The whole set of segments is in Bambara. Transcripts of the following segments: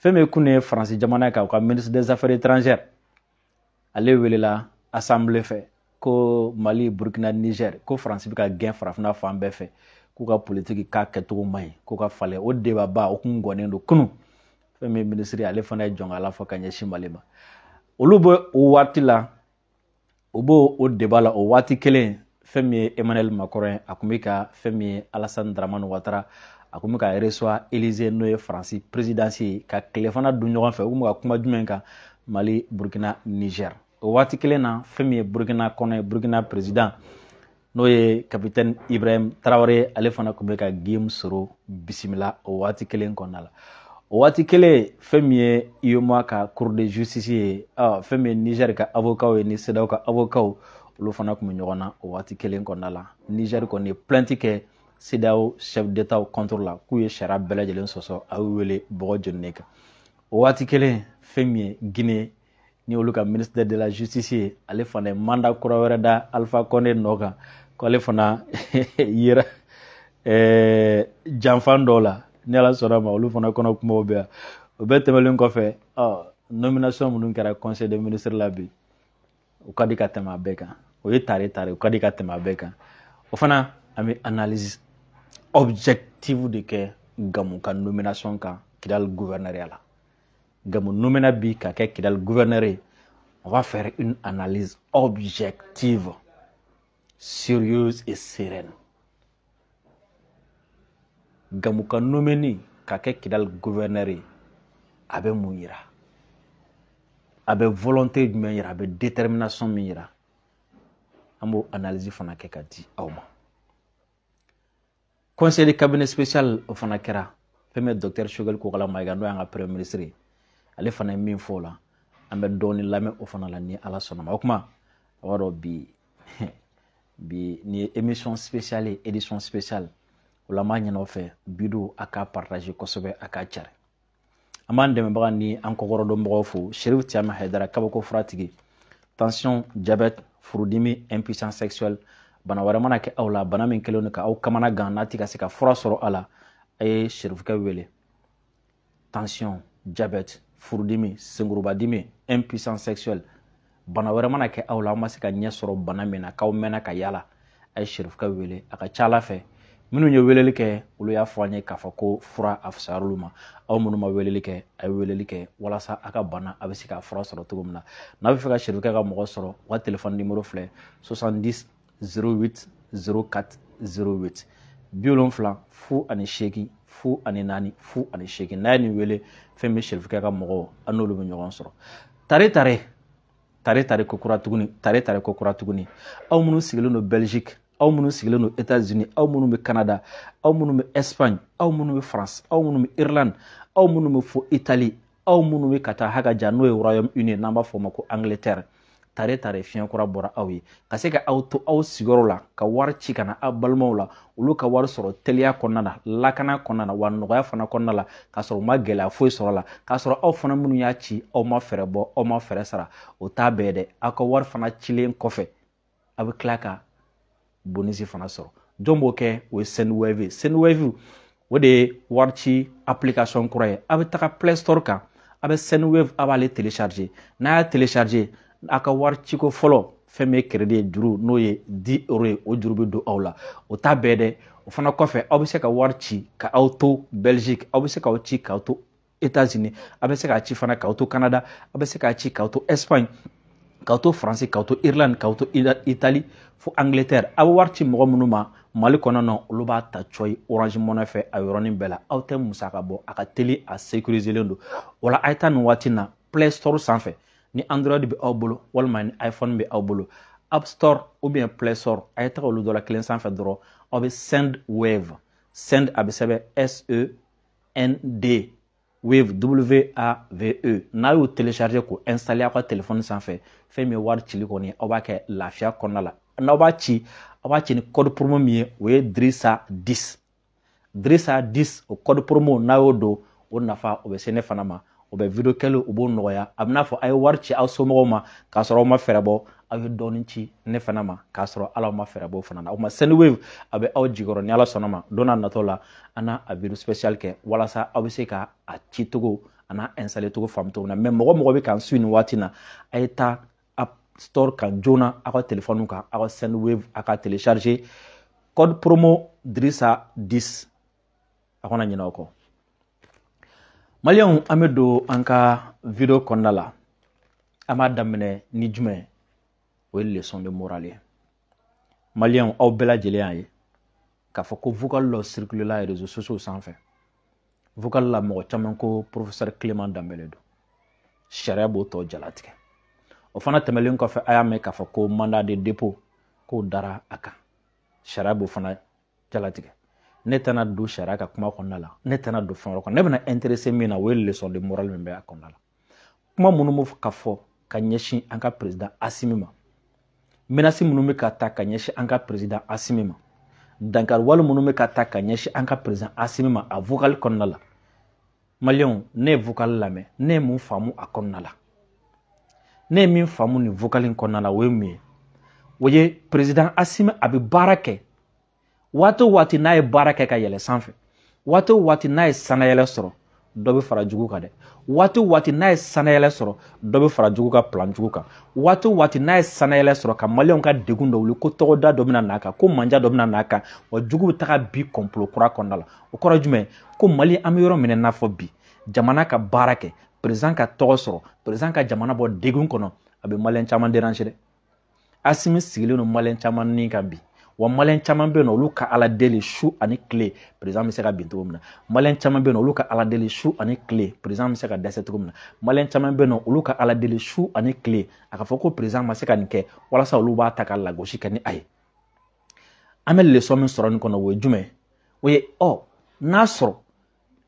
Fɛn min kun ye Faransi jamana kan, u ka ministre des Affaires étrangères, ale welela assemblée fɛ ko Mali, Burkina, Niger, ko Faransi bɛ ka gɛn farafinna fan bɛɛ fɛ, k'u ka politiki k'a kɛcogo man ɲi, k'u ka falen. O débat ba o kun gɔnnen don kunun. Fɛn min ministre, ale fana ye jɔnkala fɔ ka ɲɛsin Mali ma. Olu bɛ o waati la, u b'o o débat la. O waati kelen, fɛn min ye Emmanuel Macron ye, a kun bɛ ka fɛn min ye Alassane Dramane Ouattara, a kun bɛ ka reçoit Élysée, n'o ye Faransi présidence ye, ka tilefana dun ɲɔgɔn fɛ. U kun bɛ ka kuma jumɛn kan? Mali, Burkina, Niger. O waati kelen na, fɛn min ye Burkina kɔnɔ ye, Burkina président, n'o ye capitaine Ibrahim Traoré, ale fana kun bɛ ka Guillaume Soro bisimila o waati kelen kɔnɔna la. O waati kelen, fɛn min ye UEMOA ka cour de justice ye, fɛn min ye Niger ka avocat ye ni CEDEAO ka avocat, olu fana kun bɛ ɲɔgɔn na o waati kelen kɔnɔna la. Niger kɔni ye plainte kɛ CEDEAO chef d'État contre la, k'u ye sariya bɛɛ lajɛlen sɔsɔ, a y'u wele bɔgɔ jeninen kan. O waati kelen, fɛn min ye Guinée ni olu ka ministre de la Justice ye, ale fana ye mandat kura wɛrɛ da Alpha Condé nɔ kan, k'ale fana yera janfan dɔw la. Ni Ala sɔnna ma, olu fana kɔnɔ kumaw bɛ yan. O bɛɛ tɛmɛnen kɔfɛ, nomination minnu kɛra conseil des ministres la bi, o ka di ka tɛmɛ a bɛɛ kan. O ye tare tare, o ka di ka tɛmɛ a bɛɛ kan. O fana, an bɛ analyse objective de kɛ Gamu ka nomination kan Kidal gouverneur la. Gamu nomina bi ka kɛ Kidal gouverneur ye. On va faire une analyse objective, sérieuse et sereine. Gamu ka nomeni ka kɛ Kidal gouverneur ye, a bɛ mun yira? A bɛ volonté jumɛn yira? A bɛ détermination min yira? An b'o analyse fana kɛ ka di aw ma. Conseil de cabinet spécial, o fana kɛra. Fɛn min ye docteur Choguel Kokalla Maïga, n'o y'an ka premier ministre ye, ale fana ye min fɔ o la, an bɛ dɔɔni lamɛn o fana la ni Ala sɔnna ma. O kuma, a b'a dɔn bi nin ye émission spéciale ye, édition spéciale. O la, an b'a ɲini aw fɛ bi don, a k'a partager kosɛbɛ, a k'a cari. An b'an dɛmɛbaga ni an kɔkɔrɔdɔnbagaw fo. Chérif Thiam Haidara, kabako furatigi, tension, diabète, furudimi, impuissance sexuelle, bana wɛrɛ mana kɛ aw la, bana min kɛlen don ka aw kamana gan, n'a ti ka se ka fura sɔrɔ a la, a ye Cherifukɛ wele. Tension, diabète, furudimi, senkurubadimi, impuissance sexuelle, bana wɛrɛ mana kɛ aw la, aw ma se ka ɲɛ sɔrɔ bana min na, k'aw mɛnna ka yala, a ye Cherifukɛ wele. A ka ca Ala fɛ, minnu ye weleli kɛ, olu y'a fɔ an ye k'a fɔ ko fura a fisayara olu ma. Aw minnu ma weleli kɛ, a ye weleli kɛ walasa a ka bana a bɛ se ka fura sɔrɔ cogo min na. N'a bɛ fɛ ka Cherifukɛ ka mɔgɔ sɔrɔ, u ka téléphone numéro filɛ: 70 08 04 08, 70 08 04 08. N'a ye nin wele, fɛn bɛ Cherifukɛ ka mɔgɔw, an n'olu bɛ ɲɔgɔn sɔrɔ. Tare tare tare tare ko kura tuguni, tare tare ko kura tuguni. Aw minnu sigilen don Belgique, aw minnu sigilen don États-Unis, aw minnu bɛ Canada, aw minnu bɛ Espagne, aw minnu bɛ France, aw minnu bɛ Irlande, aw minnu bɛ fo Italie, aw minnu bɛ ka taa hakaja, n'o ye Royaume-Uni, n'an b'a fɔ o ma ko Angleterre, tare tare fiɲɛ kura bɔra aw ye, ka se ka aw to aw sigiyɔrɔ la ka wari ci ka na aw balimaw la, olu ka wari sɔrɔ teliya kɔnɔna na, lakana kɔnɔna na, wa nɔgɔya fana kɔnɔna la, k'a sɔrɔ u ma gɛlɛya foyi sɔrɔ a la, k'a sɔrɔ aw fana minnu y'a ci, aw ma fɛɛrɛ bɔ, aw ma fɛɛrɛ sara. O t'a bɛɛ dɛ, aw ka wari fana cilen kɔfɛ, aw bɛ tila ka bonus fana sɔrɔ. Jɔn b'o kɛ? O ye Sendwave ye. Sendwave, o de ye wari ci application kura ye. A bɛ taga Play Store kan, a bɛ Sendwave, a b'ale télécharger. N'a y'a télécharger, a ka wari ciko fɔlɔ, fɛn min ye crédit ye, juru, n'o ye 10 euros ye, o juru bɛ don aw la. O t'a bɛɛ dɛ, o fana kɔfɛ, aw bɛ se ka wari ci ka aw to Belgique, aw bɛ se k'aw ci k'aw to États-Unis, a bɛ se k'a ci fana k'aw to Canada, a bɛ se k'a ci k'aw to Espagne, k'aw to France, k'aw to Irlande, k'aw to Italie, fo Angleterre. A bɛ wari ci mɔgɔ minnu ma Mali kɔnɔ nɔ, olu b'a ta cɔyi Orange Money fɛ a yɔrɔnin bɛɛ la. Aw tɛ musaka bɔ, a ka teli, a sécuriselen don. O la, a ye taa nin waati na Play Store sanfɛ, ni Android bɛ aw bolo walima ni iPhone bɛ aw bolo, App Store ou bien Play Store, a ye taga olu dɔ la kelen sanfɛ dɔrɔn, aw bɛ Sendwave. Send, a bɛ sɛbɛn S E N D, Wave, W A V E. N'a y'o télécharger k'o installer aw ka téléphone sanfɛ, fɛn min ye wari cili kɔni, aw b'a kɛ lafiya kɔnɔna la. N'aw b'a ci, aw b'a ci ni code promo min ye, o ye Drissa 10, Drissa 10. O code promo, n'a y'o don, o nafa o bɛ se ne fana ma, o bɛ vidéo kɛli, o b'o nɔgɔya. A bɛ n'a fɔ a ye wari ci aw somɔgɔw ma k'a sɔrɔ aw ma fɛɛrɛ bɔ, aw ye dɔɔnin ci ne fana ma k'a sɔrɔ ala ma fɛɛrɛ bɔ fana na. O tuma, Sendwave a bɛ aw jigikɔrɔ. Ni Ala sɔnna ma, don n'a natɔ la, an n'a a vidéo spécial kɛ walasa aw bɛ se ka a ci cogo a n'a installé cogo faamu cogo min na. Mais mɔgɔ mɔgɔ bɛ k'an suit nin waati na, a ye taa App Store kan joona, aw ka téléphone kan, aw ka Sendwave a ka télécharger, code promo Drissa 10, a kana ɲinɛ o kɔ. Maliyɛnw, an bɛ don an ka vidéo kɔnɔna la. An b'a daminɛ ni jumɛn? O ye leçon de morale ye. Maliyɛnw, aw bɛɛ lajɛlen y'a ye k'a fɔ ko vocal dɔ circulé la réseaux sociaux sanfɛ. Vocal la, mɔgɔ caman ko professeur Clément Dembélé don. Sariya b'o tɔ jalatigɛ. O fana tɛmɛlen kɔfɛ, a y'a mɛn k'a fɔ ko mandat de dépôt k'o dara a kan. Sariya b'o fana jalatigɛ. Ne tɛna don sariya ka kuma kɔnɔna la, ne tɛna don fɛn wɛrɛ kɔnɔ. Ne bɛna intéressé min na, o ye leçon de morale min bɛ a kɔnɔna la. Kuma minnu bɛ ka fɔ ka ɲɛsin an ka président Assimi ma, menace minnu bɛ ka ta ka ɲɛsin an ka président Assimi ma, dankari wale minnu bɛ ka ta ka ɲɛsin an ka président Assimi ma a vocal kɔnɔna la. Maliyɛnw, ne ye vocal lamɛn, ne ye mun faamu a kɔnɔna la? Ne ye min faamu nin vocal in kɔnɔna la, o ye mun ye? O ye président Assimi a bɛ baara kɛ waati o waati, n'a ye baara kɛ ka yɛlɛ sanfɛ, waati o waati n'a ye sanayɛlɛ sɔrɔ, dɔ bɛ fara jugu kan dɛ. Waati o waati n'a ye sanayɛlɛ sɔrɔ, dɔ bɛ fara jugu ka plan jugu kan. Waati o waati n'a ye sanayɛlɛ sɔrɔ ka maliyɛnw ka degun dɔ wuli, ko tɔgɔda dɔ bɛna n'a kan, ko manja dɔ bɛna n'a kan, wa jugu bɛ taga bi complot kura kɔnɔna la. O kɔrɔ ye jumɛn? Ko Mali, an bɛ yɔrɔ min na fɔ bi, jamana ka baara kɛ, président ka tɔgɔ sɔrɔ, président ka jamana bɔ degun kɔnɔ, a bɛ maliyɛn caman déranger dɛ. Assimi sigilen don maliyɛn caman ni kan bi. Wa maliyɛn caman bɛ yen nɔ, olu ka Ala deli su ani tile, président bɛ se ka bin cogo min na. Maliyɛn caman bɛ yen nɔ, olu ka Ala deli su ani tile, président bɛ se ka dɛsɛ cogo min na. Maliyɛn caman bɛ yen nɔ, olu ka Ala deli su ani tile, a ka fɔ ko président ma se ka nin kɛ, walasa olu b'a ta ka lagosi kɛ ni a ye. An bɛ leçon min sɔrɔ nin kɔnɔ, o ye jumɛn? O ye ɔ n'a sɔrɔ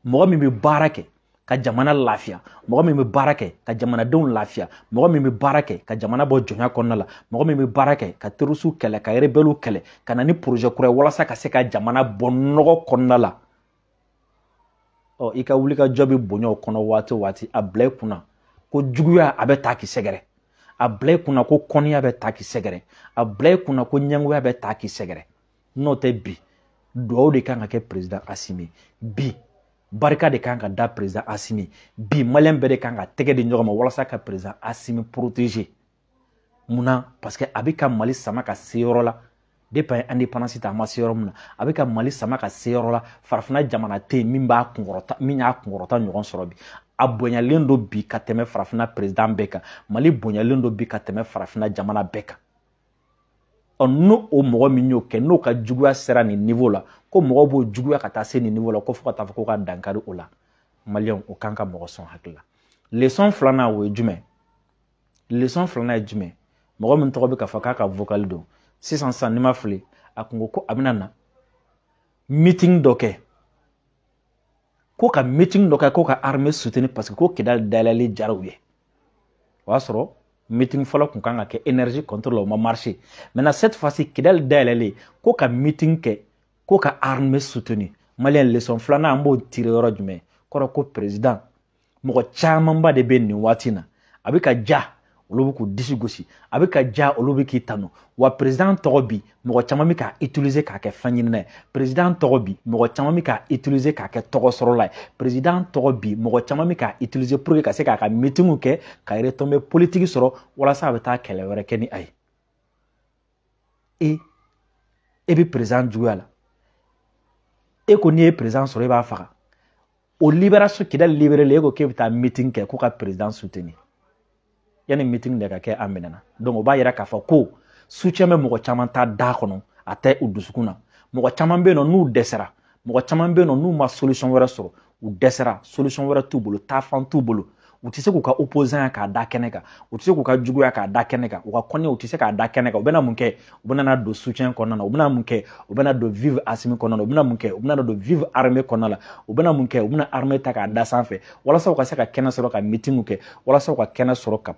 mɔgɔ min bɛ baara kɛ ka jamana lafiya, mɔgɔ min bɛ baara kɛ ka jamanadenw lafiya, mɔgɔ min bɛ baara kɛ ka jamana bɔ jɔnya kɔnɔna la, mɔgɔ min bɛ baara kɛ ka terroriste kɛlɛ, ka rebelle kɛlɛ, ka na ni projet kura ye walasa ka se ka jamana bɔ nɔgɔ kɔnɔna la, ɔ i ka wuli ka jɔ bɛ bonya o kɔnɔ waati o waati, a bila i kunna ko juguya a bɛ ta k'i sɛgɛrɛ, a bila i kunna ko kɔniya bɛ ta k'i sɛgɛrɛ, a bila i kunna ko ɲɛngoya bɛ ta k'i sɛgɛrɛ. N'o tɛ, bi duwawu de kan ka kɛ président Assimi bi, barika de kan ka da président Assimi bi, maliyɛn bɛɛ de kan ka tɛgɛ di ɲɔgɔn ma walasa ka président Assimi protéger. Munna? Parce que a bɛ ka Mali sama ka se yɔrɔ la, depuis indépendance ta, a ma se yɔrɔ min na. A bɛ ka Mali sama ka se yɔrɔ la, farafinna jamana tɛ yen min b'a kunkɔrɔta, min y'a kunkɔrɔta ɲɔgɔn sɔrɔ bi. A bonyalen don bi ka tɛmɛ farafinna président bɛɛ kan. Mali bonyalen don bi ka tɛmɛ farafinna jamana bɛɛ kan. Ɔ n'o o mɔgɔ min y'o kɛ, n'o ka juguya sera nin niveau la, ko mɔgɔw b'o juguya ka taa se nin niveau la, ko fo ka taa fɔ ko ka dankari o la, maliyɛnw, o kan ka mɔgɔ sɔn hakili la. Leçon filanan, o ye jumɛn? Leçon filanan ye jumɛn? Mɔgɔ min tɔgɔ bɛ ka fɔ k'a ka vocal don sisan sisan, n'i ma fili, a kun ko ko a bɛna na meeting dɔ kɛ, ko ka meeting dɔ kɛ, ko ka armée soutenir, parce que ko Kidali dayɛlɛli diyara u ye. O y'a sɔrɔ meeting fɔlɔ kun kan ka kɛ énergie contre la, o ma marché. Maintenant, cette fois-ci, Kidali dayɛlɛlen, ko ka meeting kɛ, ko ka armée soutenir. Maliyɛn, leçon filanan, an b'o tirer yɔrɔ jumɛn? Kɔrɔ ko président, mɔgɔ camanba de bɛ nin waati na, a bɛ ka ja, olu bɛ k'u disi gosi, a bɛ ka ja, olu bɛ k'i tanu. Wa président tɔgɔ bi, mɔgɔ caman bɛ k'a utiliser k'a kɛ fɛn ɲinina ye. Président tɔgɔ bi, mɔgɔ caman bɛ k'a utiliser k'a kɛ tɔgɔ sɔrɔla ye. Président tɔgɔ bi, mɔgɔ caman bɛ k'a utiliser pour que ka se k'a ka meeting kɛ, ka retombée politique sɔrɔ, walasa a bɛ taa kɛlɛ wɛrɛ kɛ ni a ye. E bɛ président juguya la, e ko n'i ye président sɔrɔ, e b'a faga. O libération, Kidali libéré, e ko k'e bɛ taa meeting kɛ ko ka président soutenir. Yanni meeting de ka kɛ, a minɛna. Donc o b'a yira k'a fɔ ko soutien bɛ mɔgɔ caman ta da kɔnɔ, a tɛ u dusukun na. Mɔgɔ caman bɛ yen nɔ, n'u dɛsɛra, mɔgɔ caman bɛ yen nɔ, n'u ma solution wɛrɛ sɔrɔ, u dɛsɛra, solution wɛrɛ t'u bolo, taafan t'u bolo, u tɛ se k'u ka opposant ya k'a da kɛnɛ kan, u tɛ se k'u ka juguya k'a da kɛnɛ kan, u ka kɔnɛ, u tɛ se k'a da kɛnɛ kan. U bɛna mun kɛ? U bɛna na don soutien kɔnɔna na. U bɛna mun kɛ? U bɛna don vive Assimi kɔnɔna na. U bɛna mun kɛ? U bɛna don vive armée kɔnɔna la. U bɛna mun kɛ? U bɛna armée ta k'a da sanfɛ, walasa u ka se ka kɛnɛ sɔrɔ ka meeting kɛ, walasa u ka kɛnɛ sɔrɔ ka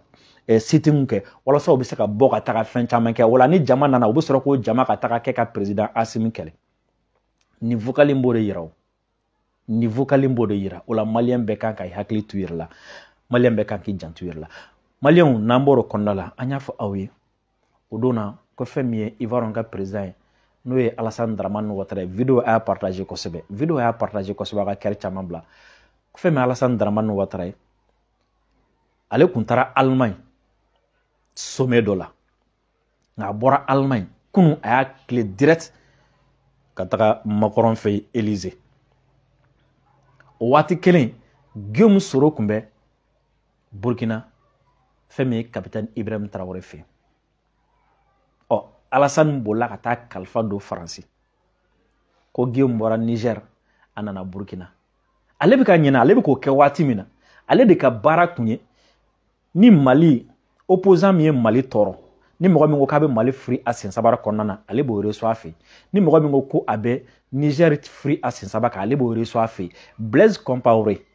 sitting kɛ, walasa u bɛ se ka bɔ ka taga fɛn caman kɛ. Wala ni jama nana, u bɛ sɔrɔ k'o jama ka taga kɛ ka président Assimi kɛlɛ. Nin vocal in b'o de yira. O nin vocal in b'o de yira. O la, maliyɛn bɛɛ kan ka hakili t'u yɛrɛ la, maliyɛn bɛɛ kan k'i janto i yɛrɛ la. Maliyɛnw, n'an bɔr'o kɔnɔna la, an y'a fɔ aw ye o don na ko fɛn min ye Ivoire ka président ye, n'o ye Alassane Dramane Ouattara ye, vidéo a y'a partager kosɛbɛ, vidéo a y'a partager kosɛbɛ, a ka kɛrɛ caman bila. Fɛn min Alassane Dramane Ouattara ye, ale kun taara Allemagne sommet dɔ la, nka a bɔra Allemagne kunun, a y'a tile direct ka taga Macron fɛ yen Élysée. O waati kelen, Guillaume Soro kun bɛ Burkina, fɛn min ye capitaine Ibrahim Traoré fɛ yen. Ɔ, Alassane bolila ka taa kalifa don Faransi ko Guillaume bɔra Niger, a nana Burkina. Ale bɛ ka ɲinɛ, ale bɛ k'o kɛ waati min na, ale de ka baara kun ye ni Mali opposant min ye Mali tɔɔrɔ, ni mɔgɔ min ko k'a bɛ Mali firi a sen sabara kɔnɔna na, ale b'o reçoit a fɛ yen. Ni mɔgɔ min ko ko a bɛ Niger firi a sen saba kan, ale b'o reçoit a fɛ yen. Blaise Compaoré,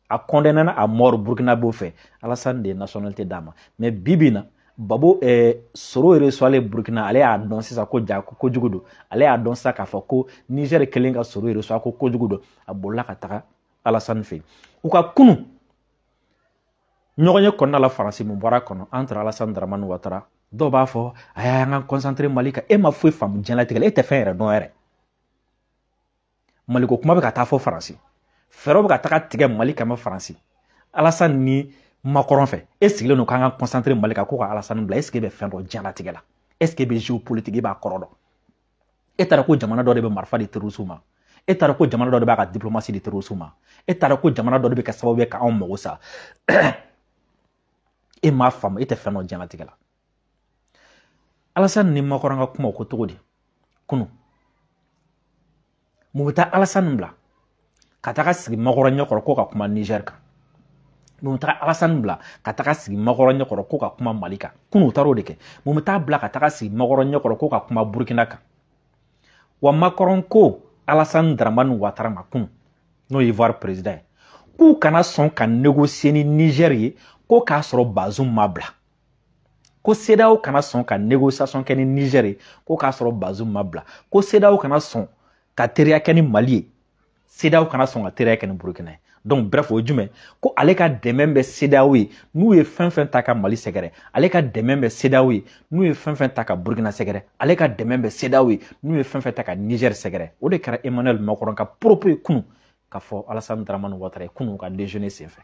a condamné à mort Burkina b'o fɛ, Alassane de ye nationalité d'a ma. Mais bi bi in na, Babo Soro reçoit Burkina, ale y'a dɔn sisan ko ja ko kojugu don. Ale y'a dɔn sisan k'a fɔ ko Niger kelen ka Soro reçoit, ko kojugu don. A bolila ka taga Alassane fɛ yen. U ka kunu ɲɔgɔn ye kɔnɔna la, Faransi, mun bɔra kɔnɔ entre Alassane Dramane Ouattara? Dɔw b'a fɔ a y'an ka concentrer Mali kan. E ma foyi faamu diɲɛlatigɛ la, e tɛ fɛn yɛrɛ dɔn yɛrɛ. Maliko kuma bɛ ka taa fɔ Faransi, fɛɛrɛw bɛ ka taga tigɛ Mali kama Faransi, Alassane ni Macron fɛ. E sigilen don k'an ka concentrer Mali kan, ko ka Alassane bila. Est ce que e bɛ fɛn dɔn diɲɛlatigɛ la? Est ce que e bɛ géopolitique, e b'a kɔrɔ dɔn? E taara ko jamana dɔ de bɛ marifa di terroristes ma, e taara ko jamana dɔ de b'a ka diplomatie di terroristes ma, e taara ko jamana dɔ de bɛ kɛ sababu ye k'anw mago sa. E m'a faamu, e tɛ fɛn dɔn diɲɛlatigɛ la. Alassane ni Macron ka kuma, o ko cogo di kunun? Mun bɛ taa Alassane bila ka taga sigi Macron ɲɛkɔrɔ ko ka kuma Niger kan? Mun bɛ taga Alassane bila ka taga sigi Macron ɲɛkɔrɔ ko ka kuma Mali kan? Kunun, u taara o de kɛ. Mun bɛ taa bila ka taga sigi Macron ɲɛkɔrɔ ko ka kuma Burkina kan? Wa Macron ko Alassane Dramane Ouattara ma kunun, n'o ye Ivoire président ye, k'u kana sɔn ka négocier ni Niger ye ko k'a sɔrɔ Bazoum ma bila. Ko CEDEAO kana sɔn ka négociation kɛ ni Niger ye ko k'a sɔrɔ Bazoum ma bila. Ko CEDEAO kana sɔn ka teriya kɛ ni Mali ye, CEDEAO kana sɔn ka teriya kɛ ni Burkina ye. Donc bref, o ye jumɛn? Ko ale ka dɛmɛ bɛ CEDEAO ye n'u ye fɛn fɛn ta ka Mali sɛgɛrɛ, ale ka dɛmɛ bɛ CEDEAO ye n'u ye fɛn fɛn ta ka Burkina sɛgɛrɛ, ale ka dɛmɛ bɛ CEDEAO ye n'u ye fɛn fɛn ta ka Niger sɛgɛrɛ. O de kɛra Emmanuel Macron ka propos ye kunun ka fɔ Alassane Dramane Ouattara ye kunun ka déjeuner senfɛ.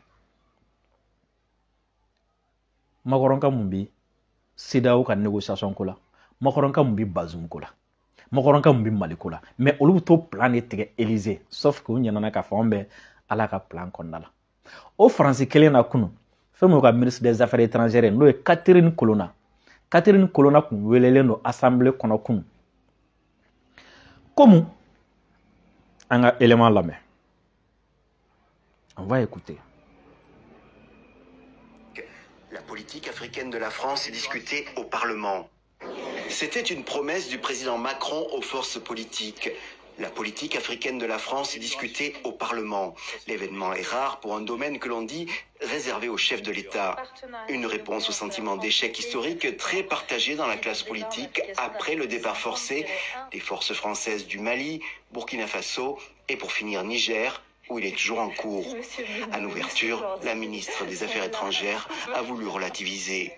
Macron ka mun bi CEDEAO ka négociation ko la? Macron ka mun bi Bazoum ko la? Macron ka mun bi Mali ko la? Mais olu bɛ to plan de tigɛ Élysée, sauf que u ɲinɛna k'a fɔ anw bɛ Ala ka plan kɔnɔna la. O Faransi kelen na kunun, fɛn min ka ministre des Affaires étrangères, n'o ye Catherine Colonna, Catherine Colonna kun welelen don assemblée kɔnɔ kunun. Komu an ka élément lamɛn, on va écouter. La politique africaine de la France est discutée au Parlement. C'était une promesse du président Macron aux forces politiques. La politique africaine de la France est discutée au Parlement. L'événement est rare pour un domaine que l'on dit réservé au chef de l'État. Une réponse au sentiment d'échec historique très partagé dans la classe politique après le départ forcé des forces françaises du Mali, Burkina Faso et pour finir Niger, où il est toujours en cours. À l'ouverture, la ministre des Affaires étrangères a voulu relativiser.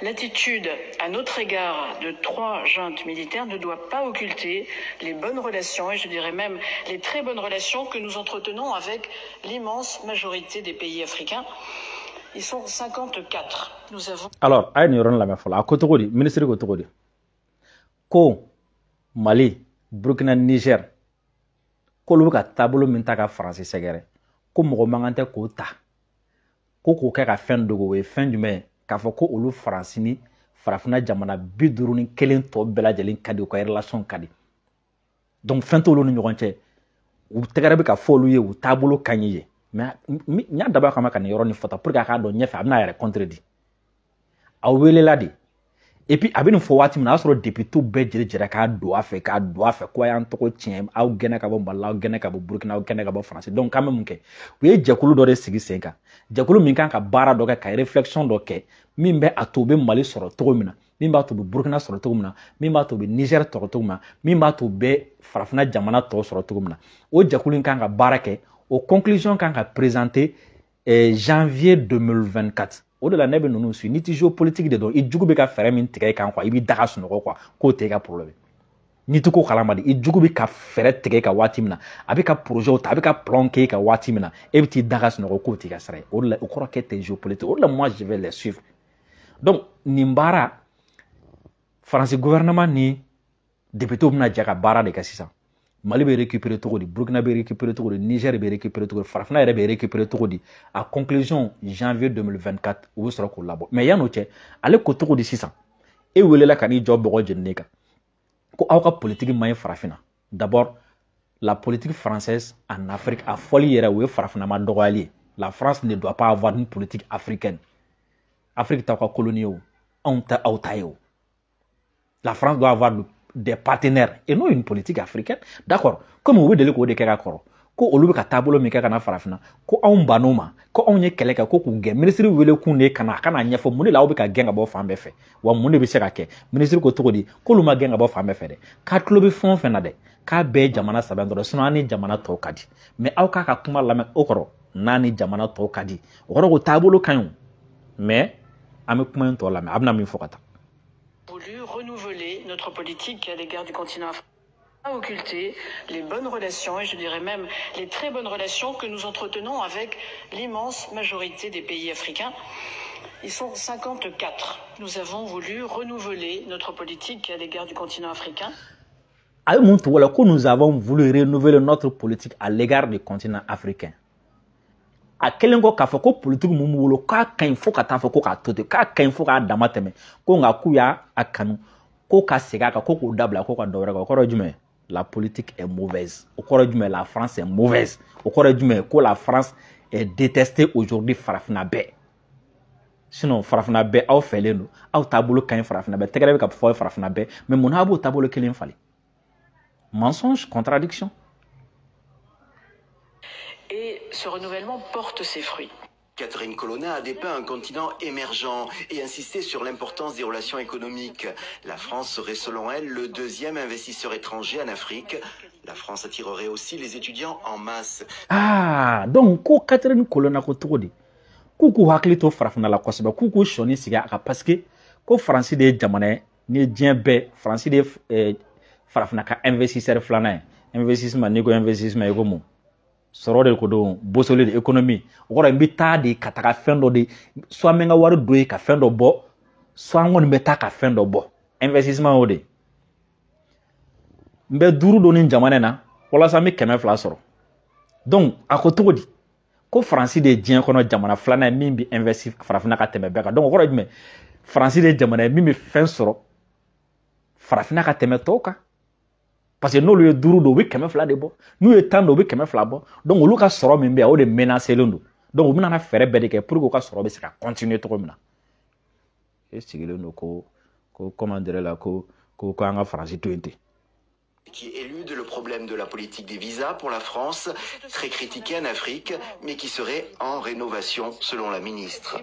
L'attitude à notre égard de trois juntes militaires ne doit pas occulter les bonnes relations, et je dirais même les très bonnes relations que nous entretenons avec l'immense majorité des pays africains. Ils sont 54. Nous avons. Alors, a ye nin yɔrɔnin lamɛn fɔlɔ. A ko cogo di? Minisiri ko cogo di? Ko Mali, Burkina, Niger, k'olu bɛ ka taabolo min ta ka Faransi sɛgɛrɛ, ko mɔgɔ man kan tɛ k'o ta ko k'o kɛ ka fɛn dogo. O ye fɛn jumɛn ye? K'a fɔ ko olu Faransi ni farafinna jamana 51 tɔ bɛɛ lajɛlen ka di, u ka relation ka di. Donc fɛn t'olu ni ɲɔgɔn cɛ, u tɛgɛrɛ bɛ ka fɔ olu ye, u taabolo ka ɲi ye. Mais n y'a dabɔ a kama ka nin yɔrɔ nin fɔ tan pour que a k'a dɔn ɲɛfɛ a bɛna a yɛrɛ contredit. A welela de, et puis a bɛ nin fɔ waati min na, a y'a sɔrɔ député bɛɛ jeli jɛra k'a don a fɛ, k'a don a fɛ ko a y'an tɔgɔ tiɲɛ, aw gɛnna ka bɔ Mali la, aw gɛnna ka bɔ Burukina, aw gɛnna ka bɔ Faransi. Donc k'an bɛ mun kɛ? U ye jɛkulu dɔ de sigi sen kan, jɛkulu min kan ka baara dɔ kɛ, ka réflexion dɔ kɛ min bɛ a to u bɛ Mali sɔrɔ cogo min na, min b'a to u bɛ Burukina sɔrɔ cogo min na, min b'a to u bɛ Niger sɔrɔ cogo min na, min b'a to u bɛ farafinna jamana tɔw sɔrɔ cogo min na. O jɛkulu in kan ka baara kɛ, o conclusion kan ka présenter janvier 2024. O de la ne bɛ ninnu suit. N'i ti géopolitique de dɔn, i jugu bɛ ka fɛɛrɛ min tigɛ i kan quoi, i b'i da ka sunɔgɔ quoi, k'o tɛ e ka problème. N'i tɛ ko kalama de, i jugu bɛ ka fɛɛrɛ tigɛ ka waati min na, a bɛ ka projet ta, a bɛ ka plan kɛ ka waati min na, e bɛ t'i da ka sunɔgɔ k'o t'i ka sara ye. O de la o kɔrɔ k'e tɛ géopolitique. O de la moi je vais les suivre. Donc nin baara, Faransi gouvernement ni député bɛna jɛ ka baara de kɛ sisan. Mali bɛ récupérer cogo di, Burkina bɛ récupérer cogo di, Niger bɛ récupérer cogo di, Farafinna yɛrɛ bɛ récupérer cogo di. A conclusion janvier 2024 u bɛ sɔrɔ k'o labɔ. Mais yan'o cɛ, ale ko cogo di sisan, e welela ka n'i jɔ bɔgɔ jeninen kan ko aw ka politique man ɲi Farafinna. D'abord la politique française en Afrique, a fɔli yɛrɛ o ye Farafinna ma dɔgɔyali ye. La France ne doit pas avoir une politique africaine. Afrique t'aw ka colonie ye o, anw tɛ aw ta ye o. La France doit avoir des partenaires et non une politique africaine. D'accord, comme u bɛ deli k'o de kɛ ka kɔrɔ, ko olu bɛ ka taabolo min kɛ ka na Farafinna, ko anw bann'o ma, ko anw ye kɛlɛ kɛ ko k'u gɛn. Minisiri wele kun de ka na a ka na ɲɛfɔ mun de la aw bɛ ka gɛn ka bɔ fan bɛɛ fɛ, wa mun de bɛ se ka kɛ. Minisiri ko cogo di k'olu ma gɛn ka bɔ fan bɛɛ fɛ dɛ, k'a tulo bɛ fɛn o fɛn na dɛ, k'a bɛɛ ye jamana saba dɔrɔn, sinon an ni jamana tɔw ka di. Mais aw k'a ka kuma lamɛn o kɔrɔ, n'a ni jamana tɔw ka di, o kɔrɔ ko taabolo ka ɲi o. Mais an bɛ kuma in tɔ lamɛn, a bɛna min fɔ ka taa. Voulu renouveler notre politique à l'égard du continent africain, occulter les bonnes relations et je dirais même les très bonnes relations que nous entretenons avec l'immense majorité des pays africains. Ils sont 54. Nous avons voulu renouveler notre politique à l'égard du continent africain. A ye mun tugu la ko nous avons voulu renouveler notre politique à l'égard du continent africain. A kɛlen kɔ k'a fɔ ko politique mun b'u bolo k'a ka ɲi fo ka taa fɔ ko k'a to ten, k'a ka ɲi fo k'a dama tɛmɛ, ko nka k'u y'a kanu ko ka segin a kan, ko k'o dabila, ko ka dɔ wɛrɛ kɛ. O kɔrɔ ye jumɛn ye? La politique est mauvaise. O kɔrɔ ye jumɛn? La France est mauvaise. O kɔrɔ ye jumɛn? Ko la France est détestée aujourd'hui farafinna bɛɛ. Sinon farafinna bɛɛ aw fɛlen don, aw taabolo ka ɲi farafinna bɛɛ, tɛgɛrɛ bɛ ka fɔ farafinna bɛɛ, mais mun na aw b'o taabolo kelen falen? Mensonge, contradiction. Et ce renouvellement porte ses fruits. Catherine Colonna a dépeint un continent émergent et insisté sur l'importance des relations économiques. La France serait selon elle le deuxième investisseur étranger en Afrique. La France attirerait aussi les étudiants en masse. Ah, donc ko Catherine Colonna ko cogo di k'u k'u hakili to farafinna la kosɛbɛ, k'u k'u sɔnni sigi a kan, parce que ko Faransi de ye jamana ye ni diɲɛ bɛɛ, Faransi de ye farafinna ka investisseur filanan ye. Investissement, n'i ko investissement i ko mun? Sɔrɔ de ko don, bosoli de, économie. O kɔrɔ n bɛ taa de ka taga fɛn dɔ de, soit n bɛ n ka wari don yen ka fɛn dɔ bɔ, soit n kɔni bɛ taa ka fɛn dɔ bɔ. Investissement y'o de. N bɛ 5 don nin jamana in na walasa n bɛ 200 sɔrɔ. Donc a ko cogo di ko Faransi de ye diɲɛ kɔnɔ jamana filanan ye min bɛ investir farafinna ka tɛmɛ bɛɛ kan. Donc o kɔrɔ ye jumɛn? Faransi de ye jamana ye min bɛ fɛn sɔrɔ farafinna ka tɛmɛ tɔw kan. Parce que n'olu ye 5 don, u bɛ 200 de bɔ, n'u ye 10 don, u bɛ 200 bɔ. Donc olu ka sɔrɔ min bɛ yan, o de menacelen don. Donc u bɛna na fɛɛrɛ bɛɛ de kɛ pour que u ka sɔrɔ bɛ se ka continuer cogo min na. E sigilen don ko ko comment dirais la ko ko ko an ka Faransi to yen ten. Qui élude le problème de la politique des visas pour la France, très critiquée en Afrique, mais qui serait en rénovation selon la ministre.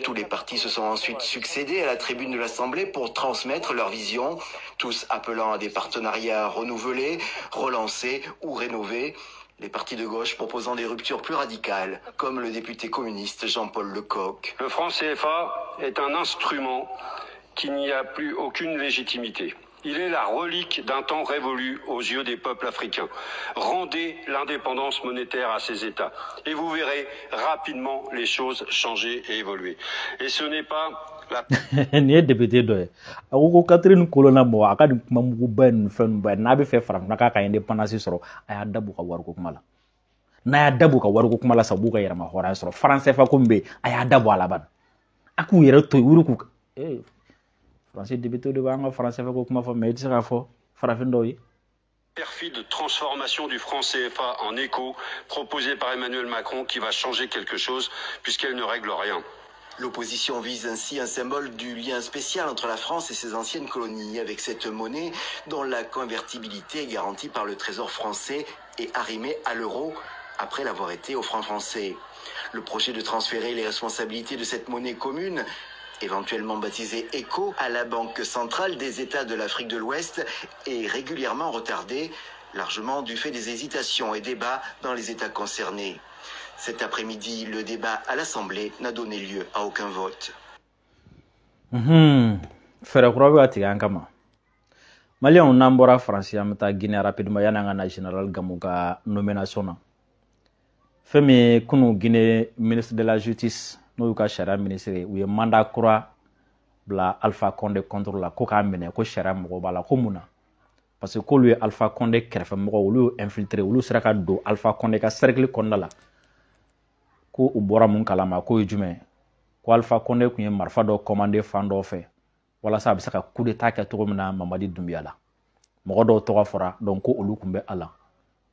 Tous les partis se sont ensuite succédés à la tribune de l'Assemblée pour transmettre leur vision, tous appelant à des partenariats renouvelés, relancés ou rénovés. Les partis de gauche proposant des ruptures plus radicales, comme le député communiste Jean-Paul Lecoq. Le franc CFA est un instrument qui n'y a plus aucune légitimité. Il est la relique d'un temps révolu aux yeux des peuples africains. Rendez l'indépendance monétaire à ces États et vous verrez rapidement les choses changer et évoluer. Et ce n'est pas la... Nin ye député dɔ ye. A ko ko Catherine Colonna mɔgɔ a ka nin kuma muguba in fɛn ninnu ba ye, n'a bɛ fɛ farafinna k'a ka indépendance sɔrɔ, a y'a dabɔ ka wariko kuma la. N'a y'a dabɔ ka wariko kuma la sa, u b'u ka yɛrɛma hɔrɔnya sɔrɔ. Franc CFA ko min bɛ yen, a y'a dabɔ a laban. A k'u yɛrɛ to yen, olu k'u... Français député de b'an ka franc CFA ko kuma fɔ, mais i tɛ se k'a fɔ farafin dɔw ye. Perfide transformation du franc CFA en éco proposée par Emmanuel Macron qui va changer quelque chose puisqu'elle ne règle rien. L'opposition vise ainsi un symbole du lien spécial entre la France et ses anciennes colonies avec cette monnaie dont la convertibilité est garantie par le Trésor français et arrimée à l'euro après l'avoir été au franc français. Le projet de transférer les responsabilités de cette monnaie commune, éventuellement baptisée ECO, à la Banque centrale des États de l'Afrique de l'Ouest, est régulièrement retardé, largement du fait des hésitations et débats dans les États concernés. Cet après-midi, le débat à l'Assemblée n'a donné lieu à aucun vote. Fɛɛrɛ kura bɛ ka tigɛ an kama. Maliyɛnw, n'an bɔra Faransi, an bɛ taa Guinée rapidement yanni an ka na général Gamou ka nomination na. Fɛn min ye kunun, Guinée ministre de la justice, n'o y'u ka sariya ministre ye, u ye mandat kura bila Alpha Condé contre la, ko k'a minɛ, ko sariya mɔgɔw b'a la. Ko mun na? Parce que k'olu ye Alpha Condé kɛrɛfɛmɔgɔw, olu y'u infiltré, olu sera ka don Alpha Condé ka cercle kɔnɔna la. Ko u bɔra mun kalama? K'o ye jumɛn? Ko Alpha Condé tun ye marifa dɔ commandé fan dɔ fɛ walasa a bɛ se ka coup d'état kɛ cogo min na Mamadi Doumbouya la. Mɔgɔ dɔw tɔgɔ fɔra, donc ko olu tun bɛ a la.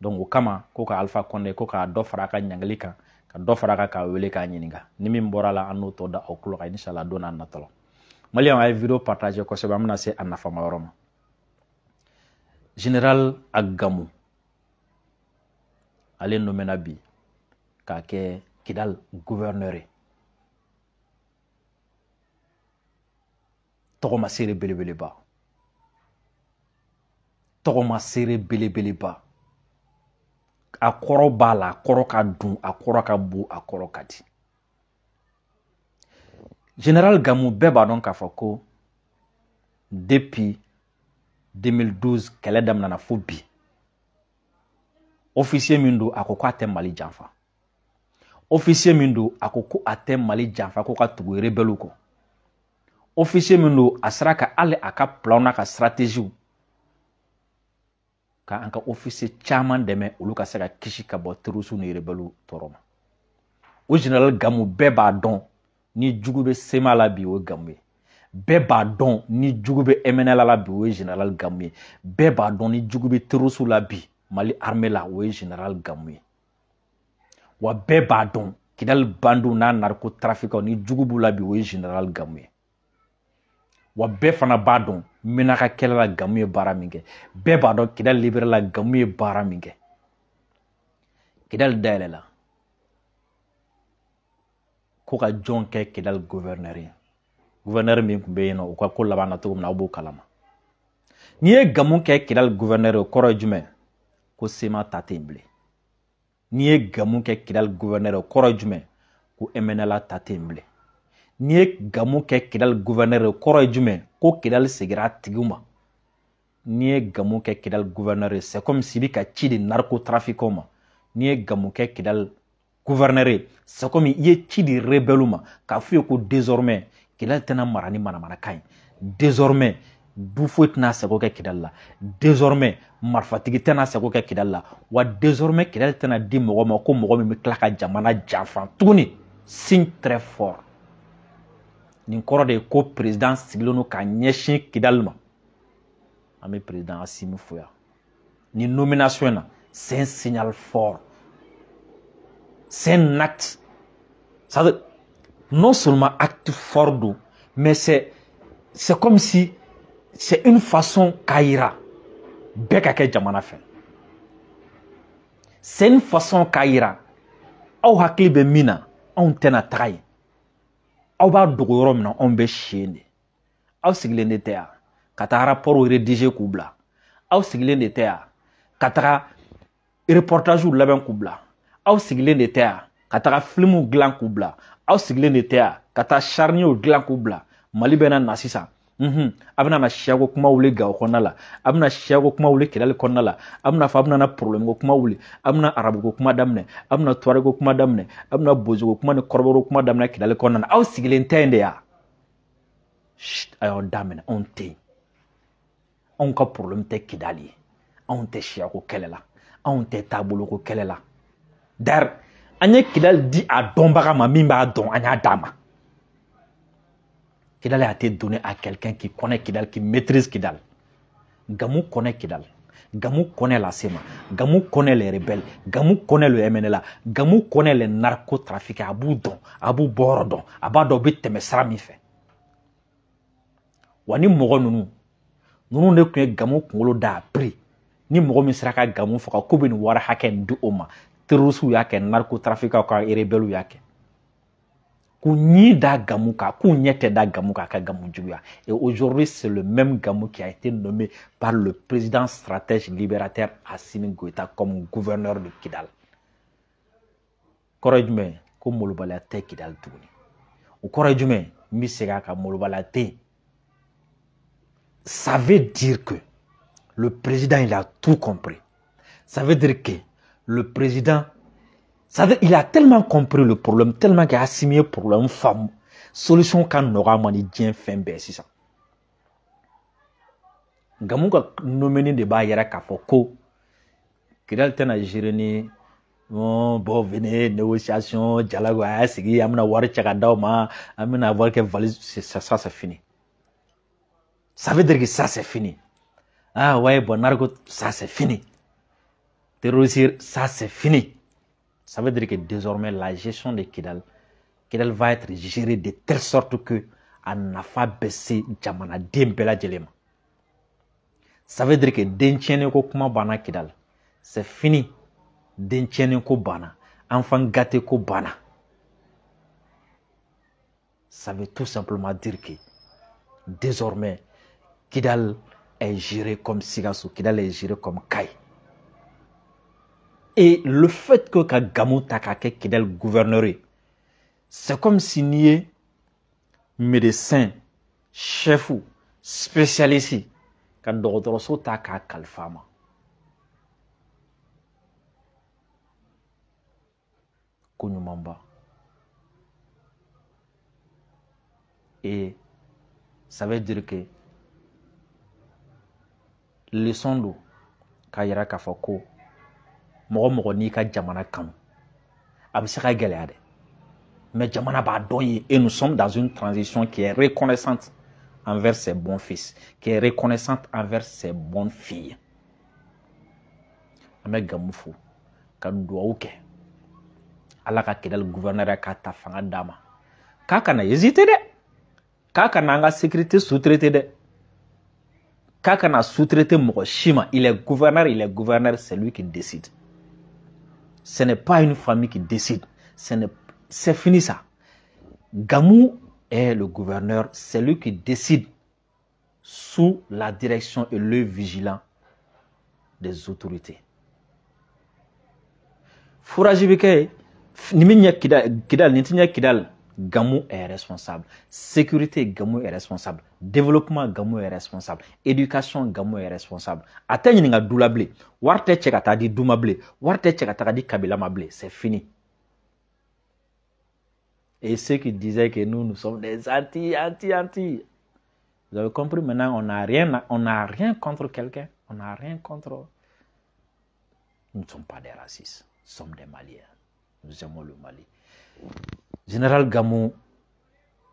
Donc o kama, ko ka Alpha Condé, ko k'a dɔ fara a ka ɲangili kan, ka dɔ fara a kan, k'a wele k'a ɲininka. Ni min bɔra la, an n'o tɔ da aw tulo kan inshallah don n'a nataw la. Maliyɛnw, a ye vidéo partager kosɛbɛ, an bɛna se a nafama yɔrɔ ma. Général Gamou, ale nommé bi k'a kɛ Kidal gouverneur ye. Tɔgɔma seere belebeleba, tɔgɔma seere belebeleba. A kɔrɔ b'a la, a kɔrɔ ka dun, a kɔrɔ ka bon, a kɔrɔ ka di. Général Gamou, bɛɛ b'a dɔn k'a fɔ ko depuis 2012 kɛlɛ daminɛna fo bi, officier min don, a ko k'a tɛ Mali janfa. Officier min don, a ko ko a tɛ Mali janfa, ko ka tugu rebelle kɔ. Officier min don, a sera ka hali a ka plan n'a ka stratégie ka an ka officier caman dɛmɛ, olu ka se ka kisi ka bɔ terroristes ni rebelle tɔɔrɔ ma. O général Gamou, bɛɛ b'a dɔn ni jugu bɛ CMA la bi, o ye Gamou ye. Bɛɛ b'a dɔn ni jugu bɛ MNLA la bi, o ye général Gamou ye. Bɛɛ b'a dɔn ni jugu bɛ terroristes la bi Mali armée la, o ye général Gamou ye. Wa bɛɛ b'a dɔn Kidali bandiw n'a narcotrafiquants, ni jugu b'u la bi, o ye général Gamou ye. Wa bɛɛ fana b'a dɔn Menaka kɛlɛ la, Gamou ye baara min kɛ. Bɛɛ b'a dɔn Kidali libéré la, Gamou ye baara min kɛ. Kidali dayɛlɛ la, ko ka jɔn kɛ Kidali gouverneur ye? Gouverneur min tun bɛ yen nɔ, u ka ko laban na cogo min na, aw b'o kalama. N'i ye Gamou kɛ Kidali gouverneur ye, o kɔrɔ ye jumɛn? Ko CMA ta tɛ yen bilen. N'i ye Gamou kɛ Kidali gouverneur ye, o kɔrɔ ye jumɛn? Ko MNLA ta tɛ yen bilen. N'i ye Gamou kɛ Kidali gouverneur ye, o kɔrɔ ye jumɛn? Ko Kidali seginna a tigiw ma. N'i ye Gamou kɛ Kidali gouverneur ye, c'est comme si i bɛ ka ci di narcotrafiquants ma. N'i ye Gamou kɛ Kidali gouverneur ye, c'est comme i ye ci di rebelle ma, k'a f'u ye ko désormais Kidali tɛna mara ni manamanakan ye. Désormais du foyi tɛna sago kɛ Kidali la. Désormais marifatigi tɛna sago kɛ Kidali la. Wa désormais Kidali tɛna di mɔgɔ ma, ko mɔgɔ min bɛ tila ka jamana janfa tuguni. Signe très fort. Nin kɔrɔ de ye ko président sigilen don ka ɲɛsin Kidali ma. An bɛ président Assimi fo yan. Nin nomination in na, c'est un signal fort, c'est un acte. Ça veut, non seulement acte fort don, mais c'est comme si c'est une façon k'a yira bɛɛ ka kɛ jamana fɛ. C'est une façon k'a yira aw hakili bɛ min na, anw tɛna taga yen. Aw b'a dogo yɔrɔ min na, anw bɛ si yen de. Aw sigilen de tɛ yan ka taa rapport rédiger k'u bila. Aw sigilen de tɛ yan ka taga reportage labɛn k'u bila. Aw sigilen de tɛ yan ka taga filmuw dilan k'u bila. Aw sigilen de tɛ yan ka taa charniers dilan k'u bila. Mali bɛ na sisan, a bɛna na siyako kuma wuli Gawo kɔnɔna la, a bɛna siyako kuma wuli Kidali kɔnɔna la, a bɛna fɔ a bɛna na problème ko kuma wuli, a bɛna arabu ko kuma daminɛ, a bɛna tuareg ko kuma daminɛ, a bɛna bozo ko kuma ni kɔrɔbɔrɔ kuma daminɛ Kidali kɔnɔna na. Aw sigilen tɛ yen de ya? A y'aw daminɛ, anw tɛ yen. Anw ka problème tɛ Kidali ye, anw tɛ siyako kɛlɛ la, anw tɛ taaboloko kɛlɛ la. D'ailleurs, an ye Kidali di a dɔnbaga ma, min b'a dɔn, an y'a d'a ma. Kidal a été donné à quelqu'un qui connaît Kidal, qui maîtrise Kidal. Gamou connaît Kidal. Gamou connaît la CMA. Gamou connaît les rebelles. Gamou connaît le MNLA. Gamou connaît les narcotrafiquants. A b'u dɔn, a b'u bɔyɔrɔ dɔn, a b'a dɔn u bɛ tɛmɛ sira min fɛ. Wa ni mɔgɔ ninnu, ninnu de tun ye Gamou kunkolo da a prix. Ni mɔgɔ min sera ka Gamou faga, k'u bɛ nin wari hakɛ in di o ma. Terroristes y'a kɛ, narcotrafiquants ka rebelles y'a kɛ. K'u ɲi da Gamou kan, k'u ɲɛ tɛ da Gamou kan, ka Gamou juguya. Et aujourd'hui, c'est le même Gamou qui a été nommé par le président stratège libérateur Assimi Goïta comme gouverneur de Kidal. Kɔrɔ ye jumɛn ye? Ko molobaliya tɛ Kidal tuguni. O kɔrɔ ye jumɛn ye? N bɛ segin a kan, molobaliya tɛ yen. Ça veut dire que Le président, il a tout compris. Ça veut dire que le président, ça veut dire, il a tellement compris le problème, tellement qu'il a assimilé le problème femme. Solution kan nɔgɔ ma ni diɲɛ fɛn bɛɛ sisan. Gamou ka nomini de b'a yɛrɛ k'a fɔ ko Kidal tɛna gérer ni bon venez négociation dialogue a y'a sigi an bɛna wari cɛ ka d'aw ma an bɛna wari kɛ valise, ça c'est fini. Ça veut dire que ça c'est fini. Ah ouais, bon narco, ça c'est fini. Terrorisme, ça c'est fini. Ça veut dire que désormais la gestion de Kidal, Kidal va être gérée de telle sorte que a nafa bɛ se jamanaden bɛɛ lajɛlen ma. Ça veut dire que den tiɲɛni ko kuma banna Kidal. C'est fini. Den tiɲɛni ko banna. Enfant gâté ko banna. Ça veut tout simplement dire que désormais Kidal est géré comme Sikasso, Kidal est géré comme Kayes. Et le fait que ka Gamou ta ka kɛ Kidal gouverneur, c'est comme si n'i ye médecin, chef, spécialiste ka dɔgɔtɔrɔso ta k'a kalifa a ma. Ko ɲumanba. Et ça veut dire que leçon don k'a yira k'a fɔ ko mɔgɔ mɔgɔ n'i ka jamana kanu a bɛ se ka gɛlɛya dɛ, mais jamana b'a dɔn ye. Et nous sommes dans une transition qui est reconnaissante envers ses bons fils, qui est reconnaissante envers ses bonnes filles. An bɛ Gamou fo ka duwawu kɛ Ala ka Kidal gouverneur k'a ta fanga d'a ma, k'a kana hésiter dɛ, k'a kana an ka sécurité sous-traiter dɛ, k'a kana sous-traiter mɔgɔ si ma. Il est gouverneur, il est gouverneur, c'est lui qui décide. Ce n'est pas une famille qui décide. C'est fini ça. Gamou est le gouverneur, c'est lui qui décide sous la direction et l'œil vigilant des autorités. Forage bɛ kɛ nin bɛ ɲɛ Kidal, Kidal nin tɛ ɲɛ Kidal. Gamou est responsable. Sécurité, Gamou est responsable. Développement, Gamou est responsable. Éducation, Gamou est responsable. A tɛ ɲininka du la bilen. Wari tɛ cɛ ka taa di du ma bilen. Wari tɛ cɛ ka taga di kabila ma bilen. C'est fini. Et ceux qui disaient que nous, nous sommes des anti, anti, anti. Vous avez compris maintenant, on n'a rien contre quelqu'un. On n'a rien contre. Nous ne sommes pas des racistes. Nous sommes des Maliens. Nous aimons le Mali. Général Gamou,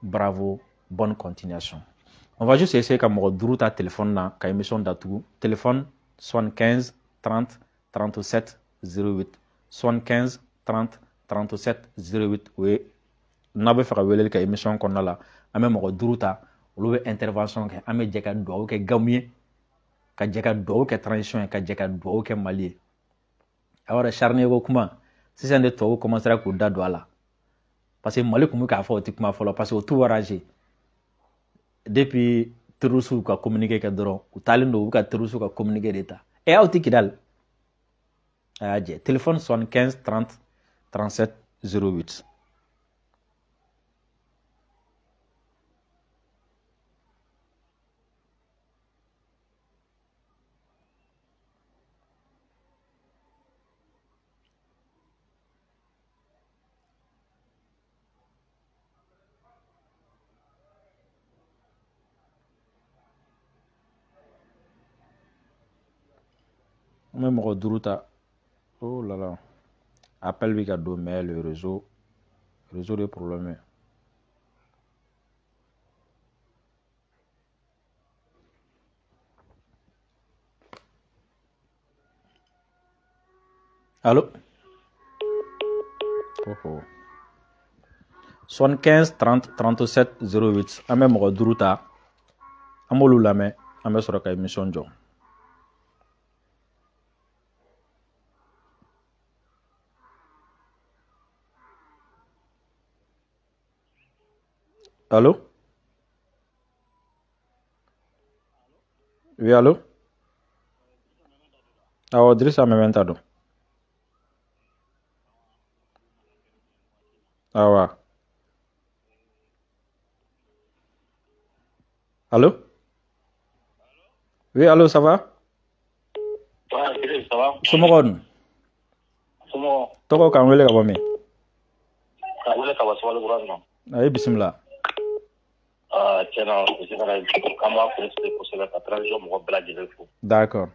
bravo, bonne continuation. On va juste essayer ka mɔgɔ duuru ta téléphone na ka émission datugu. Téléphone 75 30 37 08, 75 30 37 08. O ye n'a bɛ fɛ ka weleli kɛ émission kɔnɔna la, an bɛ mɔgɔ duuru ta, olu bɛ intervention kɛ, an bɛ jɛ ka dugawu kɛ Gamou ye, ka jɛ ka dugawu kɛ transition ye, ka jɛ ka dugawu kɛ Mali ye. A b'a dɔn charnier ko kuma sisan de tubabuw commencera k'u da don a la. Parce que Mali tun bɛ k'a fɔ o tɛ kuma fɔlɔ parce que o t'u arrangé. Depuis terroristes ka communiqué kɛ dɔrɔn u taalen don u bɛ ka terroristes ka communiqué de ta. Ɛ aw tɛ Kidal. A y'a jɛ téléphone 75 30 37 08. An bɛ mɔgɔ duuru ta. Oh là là, appel bɛ ka don mais le réseau de problème ye. Allo? Oh oh. 75 30 37 08. An bɛ mɔgɔ duuru ta, an b'olu lamɛn, an bɛ sɔrɔ ka émission jɔ. Allô? Oui, allô? Awɔ, Dirisa Mɛmɛnta don. Awa. Allô? Oui, allô, ça va? Somɔgɔw dun? Tɔgɔ k'an wele ka bɔ min? K'an wele ka bɔ Sabali kura na. A ye bisimila. Tiɲɛna an b'a féliciter kosɛbɛ ka transition mɔgɔ bɛɛ lajɛlen fo. D'accord.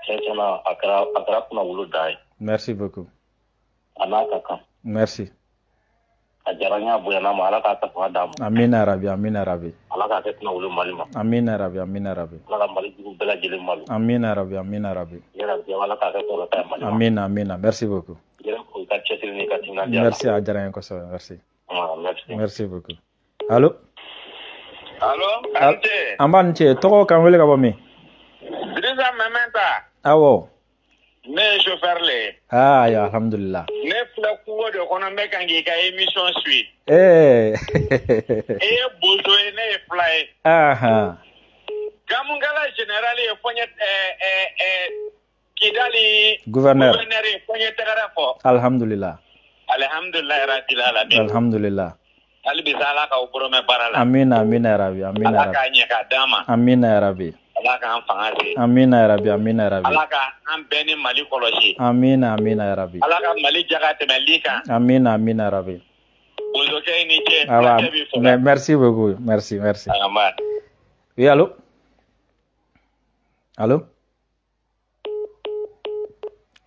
Tiɲɛ a kɛra kunnawolo dan ye. Merci beaucoup. A n'a ka kan. Merci. A diyara n ye, a bonyana ma, Ala k'a ta fanga d'a ma. Amina rabi, amina rabi. Ala k'a kɛ kunnawolo Mali ma. Amina rabi, amina rabi. Ala ka Mali jugu bɛɛ lajɛlen malo. Amina rabi, amina rabi. Yarabi, Ala k'a kɛ kɔrɔta ye Mali ma. Amina, amina. Merci beaucoup. Yɛrɛ ko i ka cɛsiri n'i ka timinandiya. Merci, a diyara n ye kosɛbɛ, merci. Merci. Merci beaucoup. Allo. Allo, an ce. An b'a ni ce, tɔgɔ k'an wele ka bɔ min? Dirisa Mɛmɛnta. Awɔ. Ne ye chauffeur le ye. Ah, ya, alhamdulillah. Ne filɛ kungo de kɔnɔ, n bɛ kan k'i ka émission suit. Eh. E ye bozo ye, ne ye fila ye. Ahan. Gamungala général ye fɔ n ye Kidali gouverneur. Gouverneur ye fɔ n ye tɛgɛrɛ fɔ. Alhamdulillah. Alhamdulillah rabbil alamin. Alhamdulillah. Hali bi Ala k'aw bolo mɛn baara la. Amina, amina rabi, amina Ala rabi. k'a ɲɛ k'a d'an ma. Amina rabi. Ala k'an fanga se. Amina rabi, amina rabi. Ala k'an bɛɛ ni Mali kɔlɔsi. Amina, amina rabi. Ala ka Mali jaga tɛmɛ li kan. Amina, amina rabi. Bozokɛ i ni ce. Awa, Fulakɛ b'i fo. Merci beaucoup, merci, merci. Amen. Oui, allo? Allo?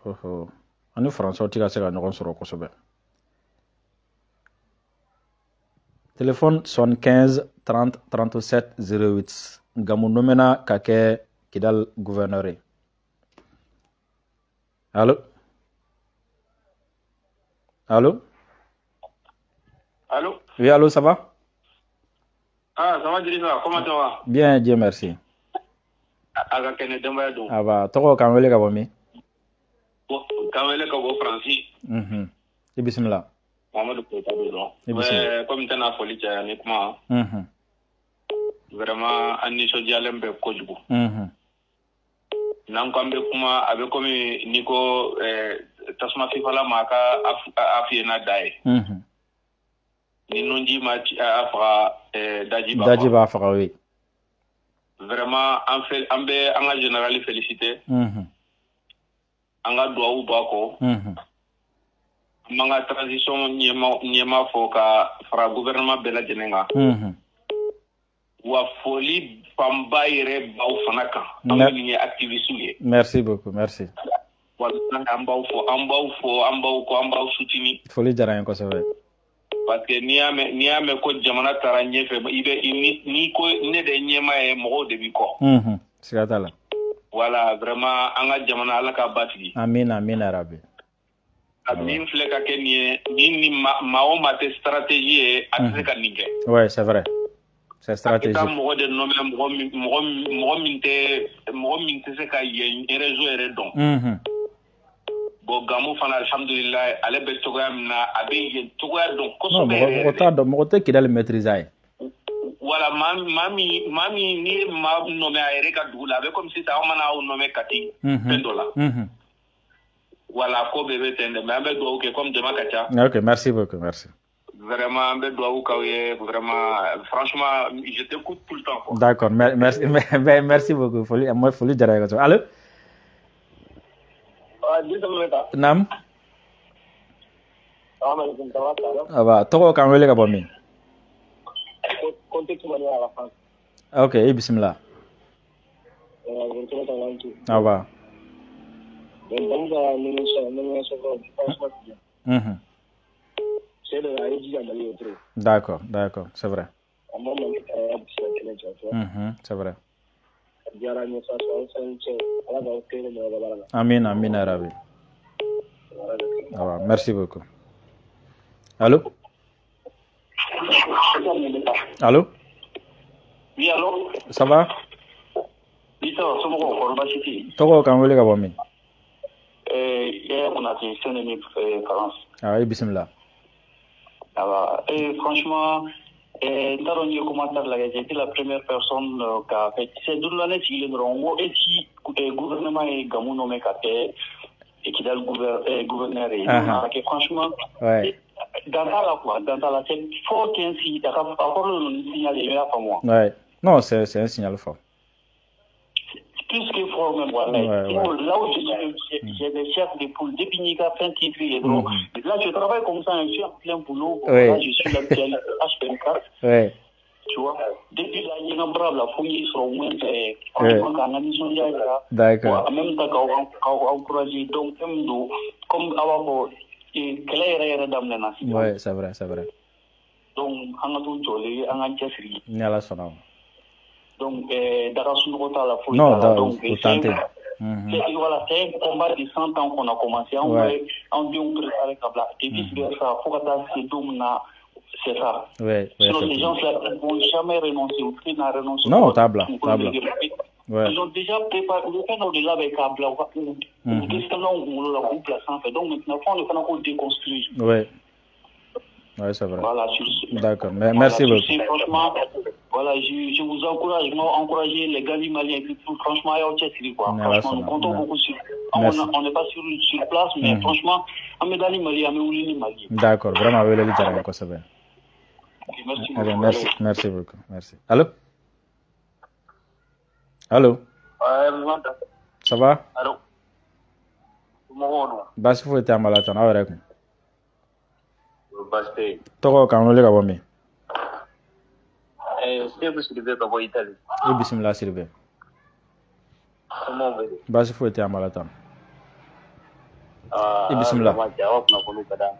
Oho. An ni Français tɛ ka se ka ɲɔgɔn sɔrɔ kosɛbɛ. Téléphone 75 30 37 08. Gamou nomena ka kɛ Kidal gouverneur ye. Allo? Allo? Allô? Oui, allô, ça va? Ah, ça va, Dirisa, comment tu vas? Bien, Dieu merci. A ka kɛnɛ denbaya don. Aba, tɔgɔ k'an wele ka bɔ min? K'an wele ka bɔ Faransi. Mhm. I bisimila. Mamadou Koyita de don. I bisimila. Comme tɛna foli caya ni kuma. Mhm. Vraiment, an nisɔndiyalen bɛ kojugu. Mhm. N'an ko an bɛ kuma, a bɛ komi n'i ko tasuma fifala ma a ka a fiyɛ n'a da ye. Mhm. Ni nunji ma a faga, daji b'a Daji faga. b'a faga, oui. Vraiment, an bɛ an ka général féliciter. Mhm. An ka duwawu b'a kɔ. Mhm. An b'an ka transition ɲɛma fɔ ka fara gouvernement bɛɛ lajɛlen kan. Mhm. Wa foli fanba yɛrɛ b'aw fana kan. An minnu ye activiste ye. Merci beaucoup, merci. Walahi, an b'aw fo, an b'aw fo, an b'aw kɔ, an b'aw soutenir. Foli diyara n ye kosɛbɛ. Parce que n'i y'a mɛn ko jamana taara ɲɛfɛ, i bɛ n'i ko ne de ye ɲɛmaa ye, mɔgɔw de b'i kɔ. Mhm. Siga t'a la. Voilà, vraiment, an ka jamana Ala k'a basigi. Amina, amina rabi. A min filɛ ka kɛ nin ye, ni maa o maa tɛ stratégie ye, a tɛ se ka nin kɛ. Ouais, c'est vrai. C'est A tɛ stratégique. taa mɔgɔ de nɔmɛ, mɔgɔ min tɛ se ka yen réseau yɛrɛ dɔn. Mhm. Bon, Gamou fana, alhamdulillah, ale bɛ cogoya min na, a bɛ yen cogoya dɔn Non, kosɛbɛ mɔgɔ yɛrɛ mɔgɔ yɛrɛ. t'a dɔn, mɔgɔ tɛ Kidali maîtriser ye. Voilà, maa min n'i ye maa nɔmɛ a yɛrɛ ka dugu la, a bɛ comme sisan aw mana aw nɔmɛ Kati fɛn dɔ la. Mhm. Voilà, ko bɛɛ bɛ ten de, mais an bɛ dugawu kɛ comme jama ka ca. Ok, merci beaucoup, merci. Vraiment, an bɛ dugawu k'aw ye, vraiment, franchement, je t'écoute tout le temps, quoi. D'accord, merci, merci beaucoup. Foli, moi, foli diyara n ye kosɛbɛ. Allo? Naam. Aba, tɔgɔ k'an wele ka bɔ min? Ok, i bisimila. Aba. Mhm. D'accord, d'accord, c'est vrai. Mhm, c'est vrai. Amina, amina rabi. Aba, merci beaucoup. Allô? Allô? Oui, allô? Ça va? Oui, ça va, somɔgɔw, kɔri baasi tɛ yen? Tɔgɔ k'an wele ka bɔ min? Yaya Konate, Saint-Denis, France. Ah, i bisimila. Ah, franchement, n t'a dɔn n ye commentaire lajɛ, j'étais la première personne k'a fɛ. C'est don dɔ la ne sigilen dɔrɔn, n ko e ti gouvernement ye Gamou nommé ka kɛ Kidal gouverneur ye. Uh-huh. Franchement, ouais. Dans ta la quoi, dans ta la, c'est fort qu'un signe, a kɔrɔ ninnu signal ye, i b'a faamu wa? Ouais. Non, c'est un signal fort. Plus que fort même, voilà. Là où je suis, j'ai des chefs de poule, depuis Nika, fin titre, là je travaille comme ça, je suis en plein boulot, là je suis là, H24. Ouais. Tu vois, depuis là, il y a un brave, la fourmi sur au moins, franchement, quand on a mis son là, d'accord. En même temps, qu'on encourager, donc, comme avant, ouais, c'est vrai, c'est vrai. Donc, on a tout jolé, on a cessé. Donc, non, donc, voilà, c'est un combat de 100 ans qu'on a commencé. On préparait et vice versa. Faut que c'est ça. Ouais, sinon, ces gens-là ne vont jamais renoncer. Non, table. Ouais. Ils ont déjà préparé le fait de avec câble ou donc maintenant on déconstruit. Oui. Oui, c'est vrai. Voilà, d'accord. Merci beaucoup. Franchement, voilà, je vous encourage, moi, encourager les gars maliens. Franchement, quoi. Franchement, nous comptons beaucoup sur. On n'est pas sur place, mais franchement, on est dans les Mali, on est Mali. D'accord, vraiment, merci. Merci, merci beaucoup. Merci. Allô? Allô? Ça va? Allô? Basi foyi tɛ an bala tan, aw yɛrɛ kun? Baasi tɛ yen. Tɔgɔ k'an wele ka bɔ min? Seku Sidibe ka bɔ Itali. I bisimila Sidibe. Somɔgɔw bɛ di? Baasi foyi tɛ an bala tan. I bisimila. Aw kunnafoniw ka d'an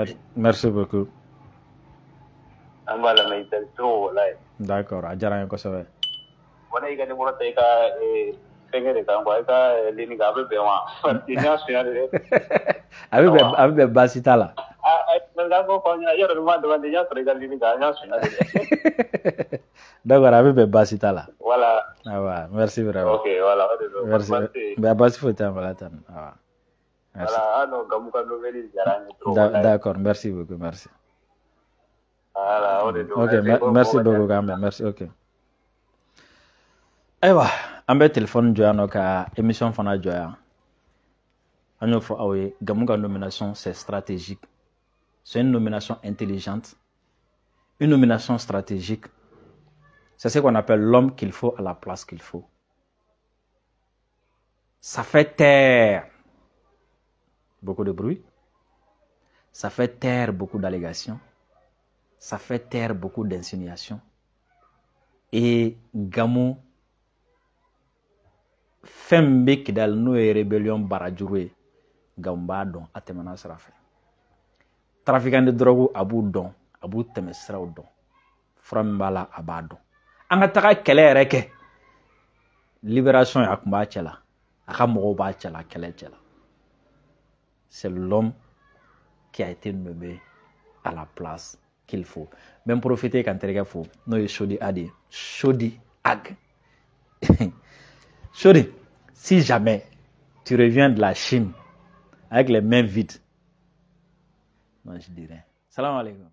ye. Merci beaucoup. An b'a lamɛn Itali trop walayi. D'accord, a diyara n ye kosɛbɛ. Wala i ka numéro ta i ka fɛnkɛ de kan quoi, i ka ligne kan, a bɛ bɛn wa? Parce que n y'a suɲɛ de dɛ. A bɛ bɛn, baasi t'a la. D'accord, a bɛ bɛn, baasi t'a la. Voilà. Awa, merci vraiment. Ok, voilà. Merci. Mais baasi foyi t'a la tan. Awa. Merci. Voilà, ah non, Gamou ka nouvelle diyara n ye trop. D'accord, merci beaucoup, merci. Voilà, o de don. Ok, merci beaucoup quand même, merci, ok. Ayiwa, an bɛ téléphone jɔ yan nɔ ka émission fana jɔ yan. An y'o fɔ aw ye, Gamou ka nomination, c'est stratégique. C'est une nomination intelligente, une nomination stratégique. C'est ce qu'on appelle l'homme qu'il faut à la place qu'il faut. Ça fait taire beaucoup de bruit. Ça fait taire beaucoup d'allégations. Ça fait taire beaucoup d'insinuations. Et Gamou, fɛn min bɛ Kidali n'o ye rébellion barajuru ye, Gamou b'a dɔn, a tɛmɛna sira fɛ. Trafiquant de drogue, a b'u dɔn, a b'u tɛmɛ siraw dɔn, fura min b'a la a b'a dɔn. An ka taga kɛlɛ yɛrɛ kɛ libération ye, a tun b'a cɛ la, a ka mɔgɔw b'a cɛ la, kɛlɛ cɛ la. C'est l'homme qui a été nommé à la place qu'il faut. N bɛ n profiter ka n terikɛ fo, n'o ye Sodi Adi, Sodi Ag. Sodi, si jamais tu reviens de la Chine avec les mains vides, non, je dirais. Salam alaikum.